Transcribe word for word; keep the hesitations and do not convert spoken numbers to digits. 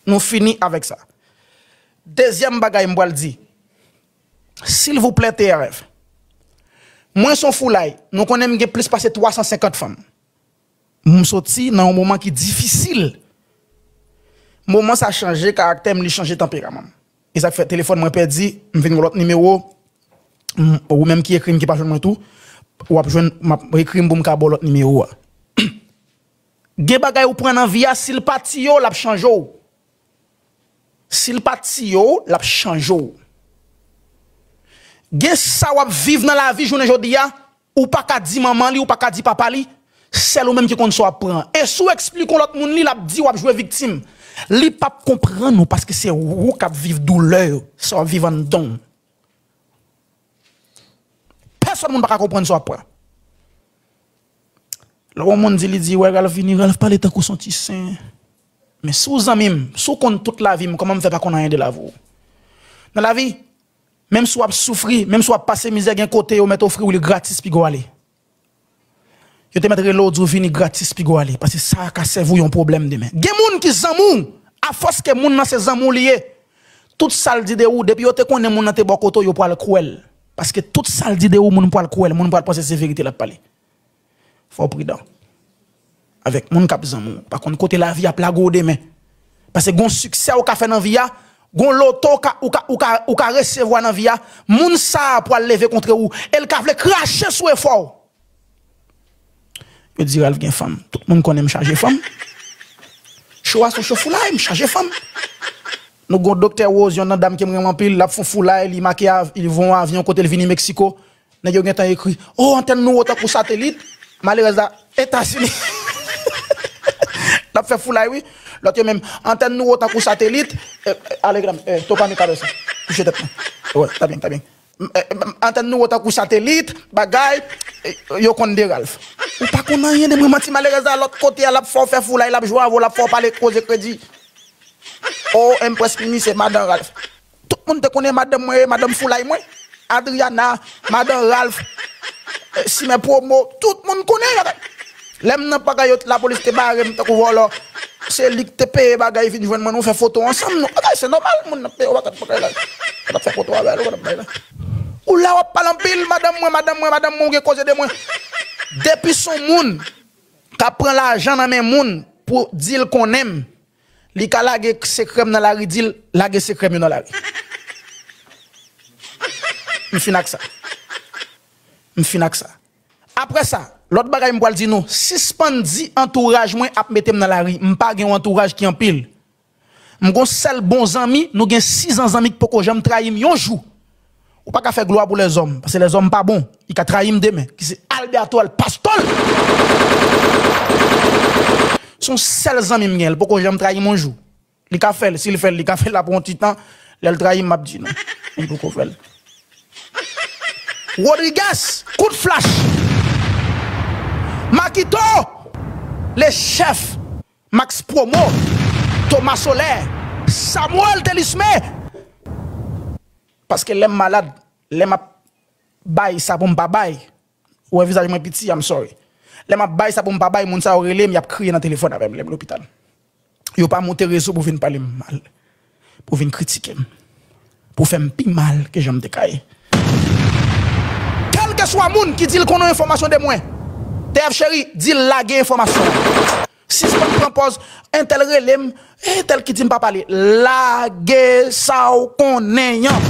Nou fini avèk sa. Dezyèm bagay m pral di. Silvouplè, T R F. Mwen se yon foulay. Nou konnen m gen plis pase twa san senkant fanm. M soti nan yon moman ki difisil. Moman sa chanje karaktè m, li chanje tanperaman m. E sa k fè telefòn mwen pèdi, m vin gen lòt nimewo. M, ou menm ki ekri m, ki pa jwenn mwen tou, w ap jwenn, m ap ekri m pou m ka ba w lòt nimewo a. Gen bagay ou pran nan vi a, si l pa tiye w, l ap chanje w. Si l pa tiye w, l ap chanje w. Gen sa w ap viv nan lavi jounen jodi a, ou pa ka di manman li, ou pa ka di papa li, sèl ou menm ki konn sa w ap pran. E si w eksplike yon lòt moun li, l ap di w ap jwe viktim. Li p ap konprann ou paske se ou k ap viv doulè sa w ap viv anndan w. Pèsòn moun pa ka konprann sa w ap pran. Lè yon moun di, li di, wè, Ralph vini, Ralph pale tankou s on ti sen. Men si w zanmi m, si w konn tout lavi m, kòman m fè pa konn anyen de lavi w? Nan lavi, menm si w ap soufri, menm si w ap pase mizè, gen kote yo mèt ofri w li gratis, piga w ale. Yo te mèt rele w, di w vini gratis, piga w ale. Paske sa ka sèvi w yon pwoblèm demen. Gen moun ki zanmi w, afòs ke moun nan se zanmi w li ye. Tout sa l di de ou, depi yo te konnen moun nan te bò kote w, yo pral kwè l. Paske tout sa l di de ou, moun pral kwè l, moun pral panse se verite l ap pale. Fò w pridan avèk moun k ap zanmi w. Pa konn kote lavi ap lage w demen. Paske gon siksè ou ka fè nan vi a, gon loto ou ka, ou ka, ou ka, ou ka resevwa nan vi a, moun sa a pral leve kontre ou, e l ka vle krache sou efò w. Yo di Ralph gen fanm. Tout moun konnen m chaje fanm. Cho a se yon cho foulay, m chaje fanm. Nou gon doktè Rose, yon nan dam ke m renmen anpil, l ap fè yon foulay, li make av-, li voye yon avyon kote l vini Meksiko. Nèg yo gentan ekri, oh, antèn nou wo tankou satelit. Malerèz la, Etazini. L ap fè foulay, wi. Lòt yo menm, antèn nou wo tankou satelit. Eh, eh, ale, granm, eh, to pa mi kabèsa. Touche tèt mwen. Wè, ta byen, ta byen. M, eh, m, antèn nou wo tankou satelit, bagay, eh, yo konn de Ralph. Ou pa konn anyen de mwen, manti malerèz la, lòt kote a, l ap fè w fè foulay, l ap jwe avè w, l ap fè w pale koze kredi. Oh, Empress Mimi, se madan Ralph. Tout moun te konnen madanm mwen, e madanm foulay mwen. Adriana, madan Ralph, eh, Simen Promo, tout moun konnen bagay. Lè m nan bagay yo, lapolis te bare m tankou vòlò. Se li ki te peye bagay vin jwenn mwen, nou fè foto ansanm, nou. Bagay, se nòmal, moun nan peye w bagay, bagay la. Ou t ap fè foto avè l, ou pa t ap bay la. Ou la, w ap pale anpil, madanm mwen, madanm mwen, madanm mwen, ou gen koze de mwen. Depi se yon moun k ap pran lajan nan men moun pou di l konnen m, li ka lage sekrè m nan lari, di l lage sekrè m yo nan lari. M fin ak sa. M fin ak sa. Apre sa, lòt bagay m pral di nou, sispann di antouraj mwen ap mete m nan lari. M pa gen yon antouraj ki anpil. M gon sèl bon zanmi, nou gen sis an zanmi ki poko janm trayi m yon jou. Ou pa ka fè glwa pou lèzòm, paske lèzòm pa bon. Li ka trayi m demen, ki se Alberto El Pastor. Se yon sèl zanmi m gen, li poko janm trayi m yon jou. Li ka fè l, si l fè l, li ka fè l apre yon ti tan. Lè l trayi m, m ap di nou. Li poko fè l. Rodriguez, kout flach. Makito, le chèf. Max Promo, Thomas Soler, Samuel Delisme. Paske lè m malad, lè m ap bay sa pou m pa bay, ou wè vizaj mwen piti, I'm sorry. Lè m ap bay sa pou m pa bay, moun sa yo rele m, y ap kriye nan telefòn avè m lè m lopital. Yo pa monte rezo pou vin pale m mal, pou vin kritike m, pou fè m pi mal ke jan m te ka ye. Kèlkeswa moun ki di l konnen yon enfòmasyon de mwen, T F Cheri, di l lage enfòmasyon an. Sispann pran pòz, entèl rele m, entèl ki di m pa pale. Lage sa w konnen an.